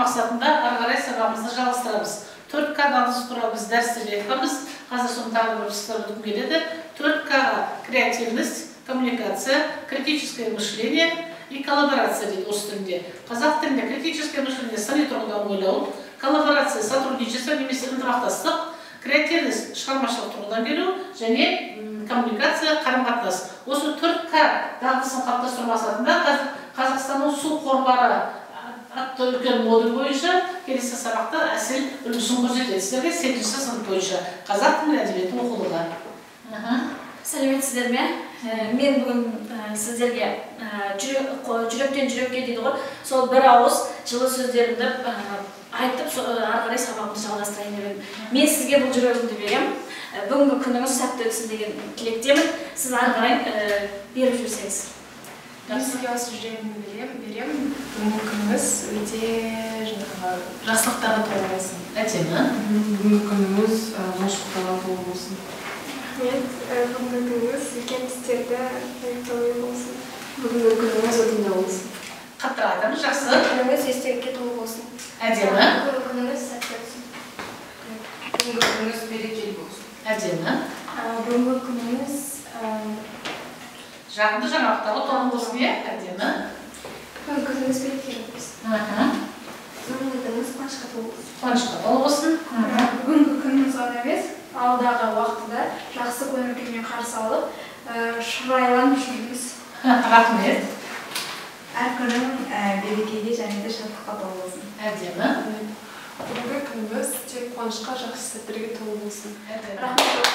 мақсатында ары қарай сабағымызды жалғастырамыз. 4К дағдысы туралы біз дәрісте айтқанбыз. Қазір соны тағы бір пысықтап өткім келеді. 4К-ға креативность, коммуникация, критическое мышление и коллаборация дейді орыс тілінде. Қазақ тілінде критическое мышление сыни тұрғыдан ойлау, коллаборация сотрудничество немесе ынтымақтастық, креативность шығармашылық тұрғыдан келу және коммуникация қарым-қатынас. Осы 4К дағдысын қалыптастыру мақсатында қазір Қазақстанның су қорлары атты үлкен модуль бойынша келесі сабақта Әсел үлгісін көрсетеді сіздерге 8-ші сынып бойынша қазақ тілі мен әдебиеті оқулығы. Сәлеметсіздер ме? Мен бүгін сіздерге жүректен жүрекке дейді ғой, сол бір ауыз жылы сөздерімді айтып, ары қарай сабағымды жалғастырайын деп едім. Мен сізге бұл жүрегімді беремін. Бүгінгі күніңіз сәтті өтсін деген тілектемін. Сіз ары қарай беріп жүрсеңіз. Мен сізге осы жүрегімді беремін. Бүгінгі күніңіз өте жақсылықтарға толы болсын. Әдемі. Бүгінгі күніңіз молшылықтарға толы болсын. Рахмет. Бүгінгі күніңіз үлкен істерді аяқтаумен болсын. Бүгінгі күніңіз өтімді болсын. Қаттырақ айтамыз, жақсы. Күніңіз естелікке толы болсын. Әдемі. Бүгінгі күніңіз сәтті өтсін. Бүгінгі күніңіз берекелі болсын. Әдемі. Бүгінгі күніңіз жағымды жаңалықтарға толы болсын, иә? Әдемі. Бүгінгі күніңіз берекелі болсын. Бүгінгі күніңіз қуанышқа толы болсын. Қуанышқа толы болсын. Бүгінгі күніңіз ғана емес, алдағы уақытта жақсы көңіл күймен қарсы алып, шырайланып жүріңіз. Рахмет. Әр күнің берекеге және де шаттыққа толы болсын. Әдемі. Бүгінгі күніміз тек қуанышқа, жақсы сәттерге толы болсын. Рахмет.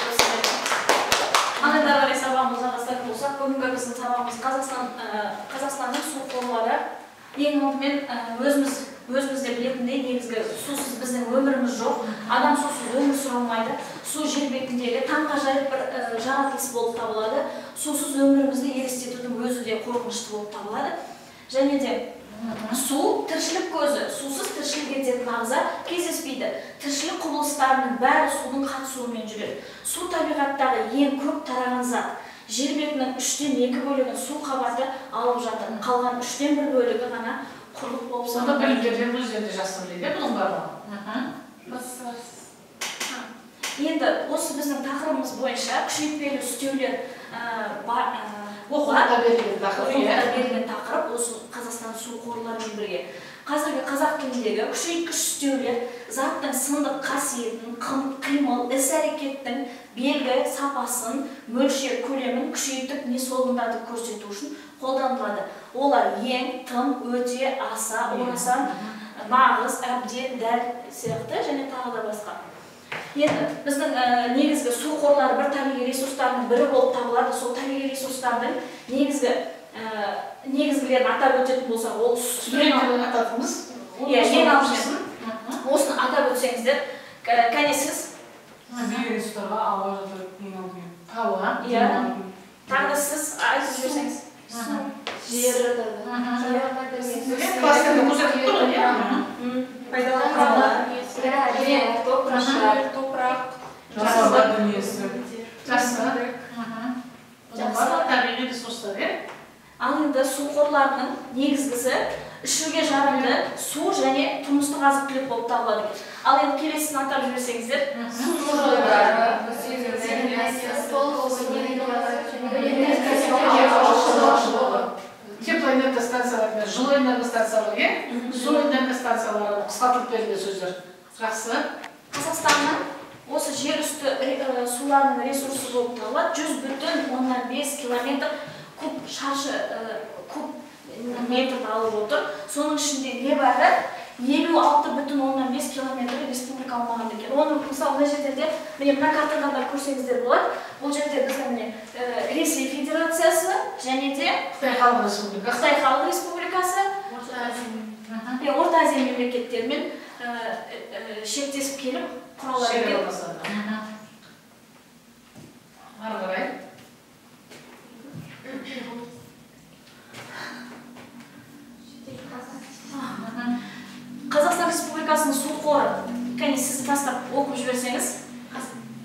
Ал енді ары қарай сабағымызды жалғастыратын болсақ, бүгінгі біздің сабағымыз Қазақстанның су қорлары. Ең алдымен өзіміз де білетіндей, негізгі сусыз біздің өміріміз жоқ. Адам сусыз өмір сүре алмайды. Су жер бетіндегі таңғажайып бір жаратылыс болып табылады. Сусыз өмірімізді елестетудің өзі де қорқынышты болып табылады. Және де су тіршілік көзі, сусыз тіршілік ететін ағза кездеспейді. Тіршілік құбылыстарының бәрі судың қатысуымен жүреді. Су табиғаттағы ең көп тараған зат. Жер бетінің 2/3 бөлігін су қабаты алып жатыр. Қалған 1/3 бөлігі ғана құрлық болып Сонда саналады. білімгерлер өздері де жақсы біледі, бұның барлығын. Енді осы біздің тақырыбымыз бойынша күшейтпелі үстеулер Оқулықта берілген тақырып, иә. Оқулықта берілген тақырып осы Қазақстан су қорларымен бірге. Қазіргі қазақ тіліндегі күшейткіш үстеулер заттың сындық қасиетін, қимыл, іс-әрекеттің белгі, сапасын, мөлшер, көлемін күшейтіп не солғындатып көрсету үшін қолданылады. Олар ең, тым, өте, аса, орасан, нағыз, әбден, дәл сияқты және тағы да басқа. Енді біздің негізгі су қорлары бір табиғи ресурстардың бірі болып табылады. Сол табиғи ресурстардың негізгілерін атап өтетін болсақ, ол Студенттердің ататымыз. Иә, ең алдымен осыны атап өтсеңіздер, кәне сіз? Табиғи ресурстарға ауа жатады ең алдымен. Ауа. Иә. Тағы да сіз айтып жіберсеңіз. Жер жатады. Кластерді көрсетіп тұр ғой, иә? Пайдалы құралдар. Топырақ, Жануарлар дүниесі. Жақсы. Бұның барлығы табиғи ресурстар, иә? Ал енді су қорларының негізгісі ішуге жарамды су және тұрмыстық азық-түлік болып табылады. Ал енді келесісін атап жіберсеңіздер. Су Теплоэнергостанциялар мен жылу энергостанциялары, иә? Су энергостанциялары қысқартылып берілген сөздер. Жақсы. Қазақстанның осы жер үсті суларының ресурсы болып табылады. 100,5 километр куб шаршы куб метрді алып отыр. Соның ішінде небәрі 56,5 километр республика аумағында екен. Оны мысалы мына жерде міне мына картадан да көрсеңіздер болады. Бұл жерде біздің міне Ресей Федерациясы және де Қытай Халық Республикасы. Қытай Халық Республикасы, Орта Азия мемлекеттерімен шектесіп келіп құралады екен. Ары қарай. Қазақстан Республикасының су қоры. Кәне сіз тастап оқып жіберсеңіз.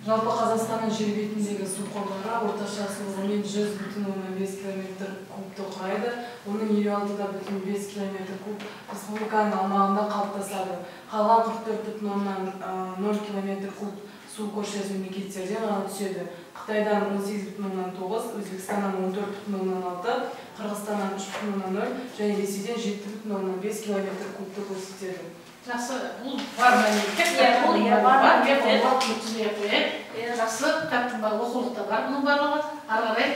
Жалпы Қазақстанның Қазақстанның жер бетіндегі су қорлары орташа сулығымен 100,5 км кубты құрайды. Оның 56,5 км куб республиканың аумағында қалыптасады. Қалған 44,0 км куб су көршілес мемлекеттерден ғана түседі. Қытайдан 18,9, Өзбекстаннан 14,6, Қырғызстаннан 3,0 және Ресейден 7,5 км кубты көрсетеді. Жақсы, бұл бар мәліметтер. Иә, бұл иә, бар мәліметтер. Жақсы, кітаптың бар, оқулықта бар бұның барлығы. Ары қарай.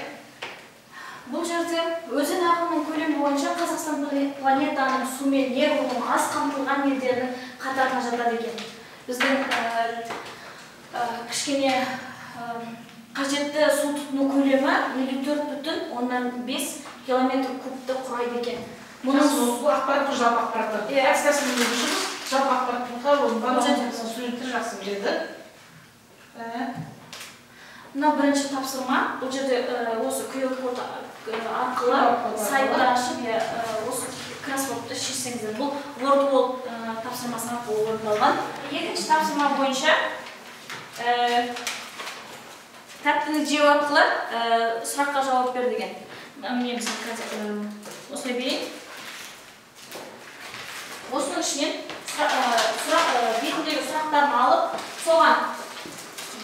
Бұл жерде өзен ағынының көлемі бойынша Қазақстан планетаның сумен неғұрлым аз қамтылған елдерінің қатарына жатады екен. Біздің кішкене қажетті су тұтыну көлемі 54,5 км кубты құрайды екен. Бұл ақпарат, бұл жалпы ақпараттар. Әдіс-тәсілмен жұмыс, жалпы ақпарат болса, оның барлығын студенттер жақсы біледі. Мына бірінші тапсырма, бұл жерде осы QR код арқылы сайтты ашып, осы кроссвордты шешсеңіздер. Бұл WordWall тапсырмасы арқылы орындалған. Екінші тапсырма бойынша тәттіні жеу арқылы сұраққа жауап бер деген. Міне мысалы қазір осылай берейін. Осының ішінен бетіндегі сұрақтарын алып, соған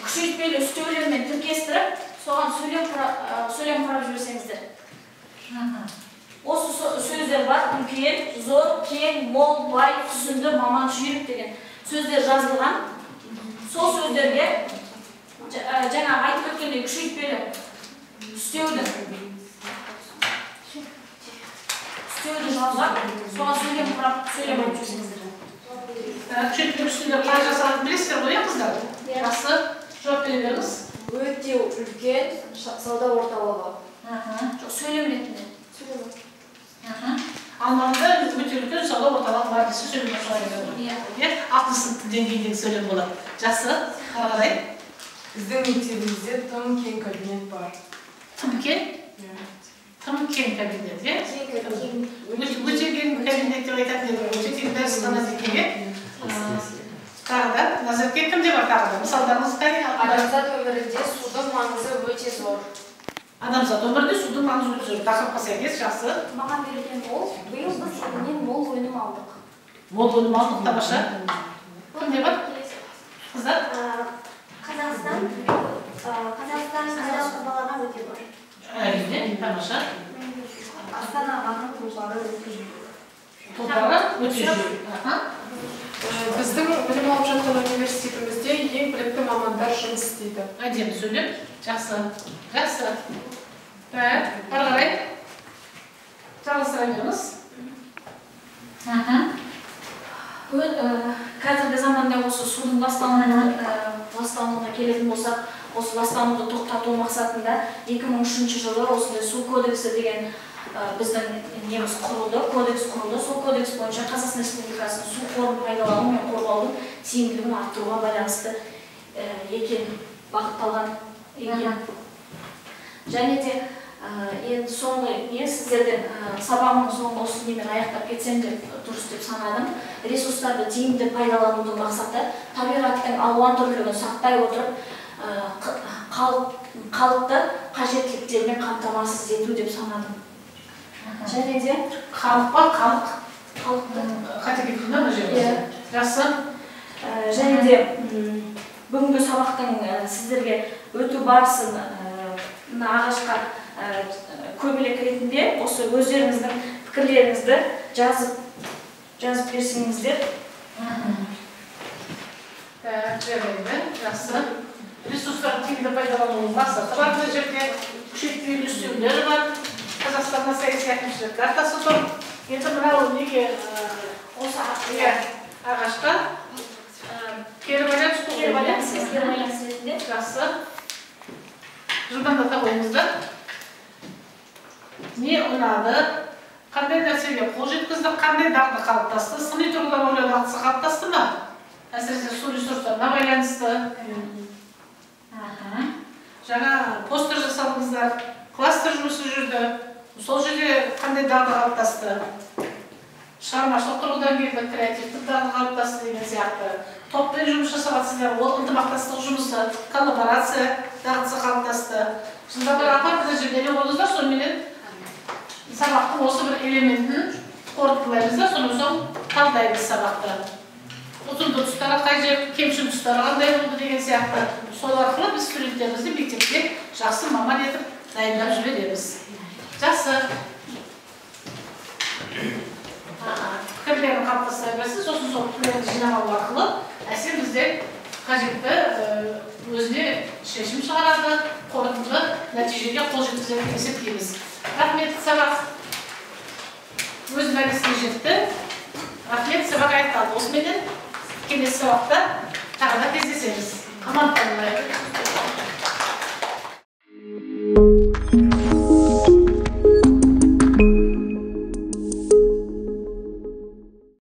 күшейтпелі үстеулермен тіркестіріп, соған сөйлем құрап жіберсеңіздер. Осы сөздер бар: үлкен, зор, кең, мол, бай, түсінді, маман, жүйрік деген сөздер жазылған. Сол сөздерге жаңа айтып өткендей күшейтпелі үстеуді жалғап, соған сөйлем құрап, сөйлем айтып жіберсеңіздер. Күшейтпелі үстеулер қалай жасалатынын білесіздер ғой, иә, қыздар? Жақсы, жауап бере беріңіз. Өте үлкен сауда орталығы. Жоқ, сөйлем ретінде. Алматыда өте үлкен сауда орталығы бар десе сөйлем солай айтады. Иә, алтыншы сыныптың деңгейіндегі сөйлем болады. Жақсы, ары қарай. Біздің мектебімізде тым кең кабинет бар. Тым кең? Тым кең кабинет, иә? Өте кең кабинет деп айтатын едім. Өте кең дәрісхана екен, иә? Тағы да, Назерке, кімде бар тағы да? Мысалдарыңыз қане? Адамзат өмірінде судың маңызы өте зор. Адамзат өмірінде судың маңызы өте зор. Тақырыпқа сәйкес, жақсы. Маған берілген ол, биыл біз егіннен мол өнім алдық. Мол өнім алдық, тамаша. Кімде бар? Қыздар? Қазақстан адам балаға өте бай. Әрине, тамаша. Астана ағаның тұлпары өте жүйрік. Тұлпары өте жүйрік. Біздің білім алып жатқан университетімізде ең білікті мамандар жұмыс істейді. Әдемі сөйлеп, жақсы. Жақсы. Ары қарай. Жалғастыра беріңіз. Қазіргі заманда осы судың ластануына келетін болсақ, осы ластануды тоқтату мақсатында 2003 жылы осындай су кодексі деген біздің неміз құрылды, кодекс құрылды. Сол кодекс бойынша Қазақстан Республикасының су қорын пайдалану мен қорғаудың тиімділігін арттыруға байланысты екен, бағытталған екен. Және де енді соңғы не сіздерден сабағымның соңғы осы немен аяқтап кетсем деп дұрыс деп санадым. Ресурстарды тиімді пайдаланудың мақсаты табиғаттың алуан түрлілігін сақтай отырып, халықты қажеттіліктермен қамтамасыз ету деп санадым. Және де халық па, халық? Халықты. Қате кетті ме мына жерде? Жақсы. Және де бүгінгі сабақтың сіздерге өту барысын мына ағашқа көбелек ретінде осы өздеріңіздің пікірлеріңізді жазып берсеңіздер. Жарайды, жақсы. Ресурстарды тиімді пайдалану мақсаты бар мына жерде, күшейтпелі үстеулері бар. Қазақстанның саяси әкімшілік картасы тұр. Енді мынау неге осы ағашқа кері байланыс кері байланыс ретінде. Жақсы. Жылдамдата қойыңыздар. Не ұнады, қандай нәрсеге қол жеткіздік, қандай дағды қалыптасты, сыни тұрғыдан ойлау дағдысы қалыптасты ма? Әсіресе су ресурстарына байланысты. Жаңа постер жасадыңыздар, кластер жұмысы жүрді. Сол жерде қандай дағды қалыптасты? Шығармашылық тұрғыдан келді, креативтік дағды қалыптасты деген сияқты. Топпен жұмыс жасап жатсыздар, ол ынтымақтастық жұмысы, коллаборация дағдысы қалыптасты. Сонда бір апарып мына жерде қойдыңыздар, соныменен сабақтың осы бір элементін қорытындылаймыз да, сонан соң талдаймыз сабақты. Ұтымды тұстары қай жер, кемшін тұстары қандай болды деген сияқты. Сол арқылы біз студенттерімізді мектепте жақсы маман етіп дайындап жібереміз. Жақсы. Пікірлерін қалыптастыра берсін, сосын сол пікірлерді жинап алу арқылы Әсем бізде қажетті өзіне шешім шығарады, қорытынды нәтижеге қол жеткізеді деп есептейміз. Рахмет, сабақ өз мәресіне жетті. Рахмет, сабақ аяқталды. Осыменен келесі сабақта тағы да кездесеміз. Аман болыңдар.